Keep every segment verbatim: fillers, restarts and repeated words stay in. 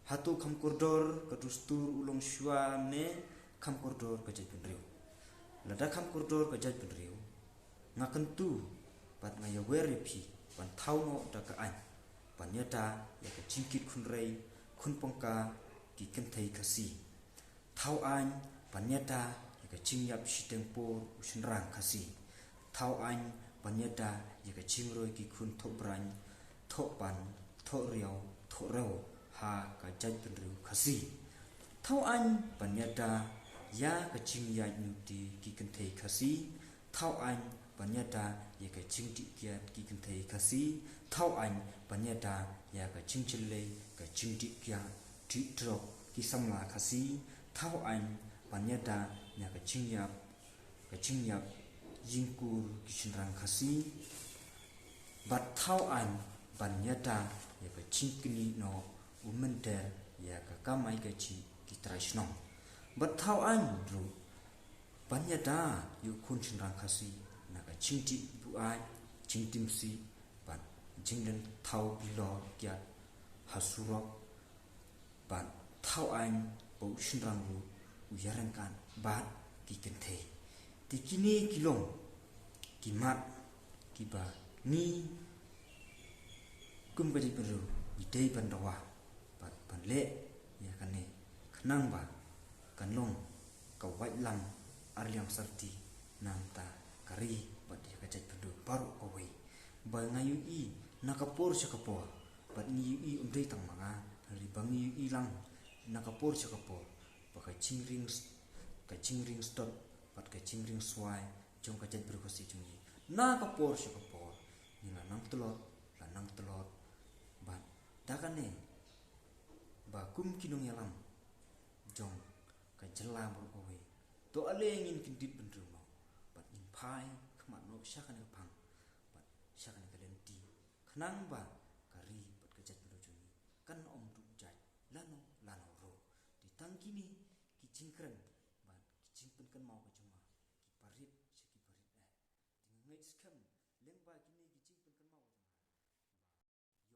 Hato kham kordor ka dustur u longshuwa ne kham kordor ka jaitbynriew? Lada kham kordor ka jaitbynriew, nga kyntu bad nga ïawer ïa phi ban thaw noh da ka aiñ ban ïada ïa ka jingkit khun rei khun pangka ki kynthei Khasi. Thaw aiñ ban ïada ïa ka jingïap shiteng por u shynrang Khasi. Thaw aiñ ban ïada ïa ka jingroi ki khun thohbraiñ, thohpan, thohriaw, thohrew ha ka jaitbynriew Khasi. Thaw aiñ ban ïada ïa ka jingïaid nuti ki kynthei Khasi. Thaw aiñ ban ïada ïa ka jingdih kiad ki kynthei Khasi. Thaw aiñ ban ïada ïa ka jingjyllei ka jingdih kiad dih drok ki samla Khasi. Thaw aiñ ban ïada ïa ka jingïap ka jingïap ïingkur ki shynrang Khasi. Bad thaw aiñ ban ïada ïa ka jingknieh noh u mynder ïa ka kamai kajih ki trai shnong. Bad thaw aiñ ruh ban ïada ïa u khun shynrang Khasi na ka jingdih buaid, jingtim sih bad jingdon thaw bilor kiad ha surok. Bad thaw aiñ ba u shynrang ruh u ïaryngkat bad ki kynthei. Te kine ki long ki mat kiba ngi kum ka jaitbynriew ngi dei ban dawa bad ban leh ïa kane khnang ba kan long ka waitlam arliang sarti na ka bynta ka ri bad ïa ka jaitbynriew baroh kawei. Ba nga ïohi na ka por sha ka por bad ngi ïohi, ym dei tang ma nga, hynrei ba ngi ïohi lang na ka por sha ka por ba ka jingring s-, ka jingring stot bad ka jingring swai jong ka jaitbynriew Khasi jong ngi na ka por sha ka por ngi la nang tlot, la nang tlot. Bad da kane ba kum ki nongïalam jong ka jylla baroh kawei, to ale ngin kyndit bynriew noh bad ngin phai khmat noh sha kane ka phang bad sha kane ka lynti, khnang ba ka ri bad ka jaitbynriew jong ngi kan ym duh jait lano lano ruh. Te tang kine ki jingkren bad ki jingpynkynmaw ka jong nga, ki barit sha ki barit eh. Te nga ngeit skhem lyngba kine ki jingpynkynmaw ka jong nga,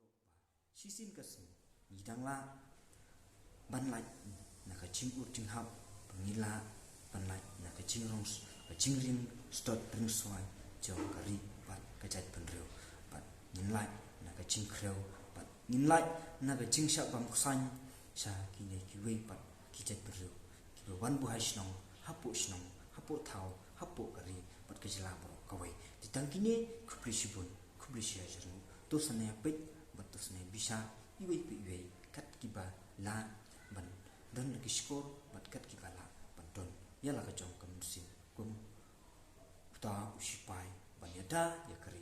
ïoh ba shisien ka sngi ngi dang lah ban lait na ka jingud jinghap, ba ngi lah ban lait na ka jingrong s-, ka jingring stot ring swai jong ka ri bad ka jaitbynriew. Bad ngin lait na ka jingkhrew bad ngin lait na ka jingshah bam ksain sha kine kiwei pat ki jaitbynriew kiba wan buhai shnong hapoh shnong, hapoh thaw, hapoh ka ri bad ka jylla baroh kawei. Te tang kine, khublei shibun, khublei shihajar nguh. To sngewbha peit bad to sngewbha bishar iwei pa iwei kat kiba lah ban don la ki shkor bad kat kiba lah ban don ïa la ka jong ka mynsiem kum uta u shipai ban ïada ïa ka ri.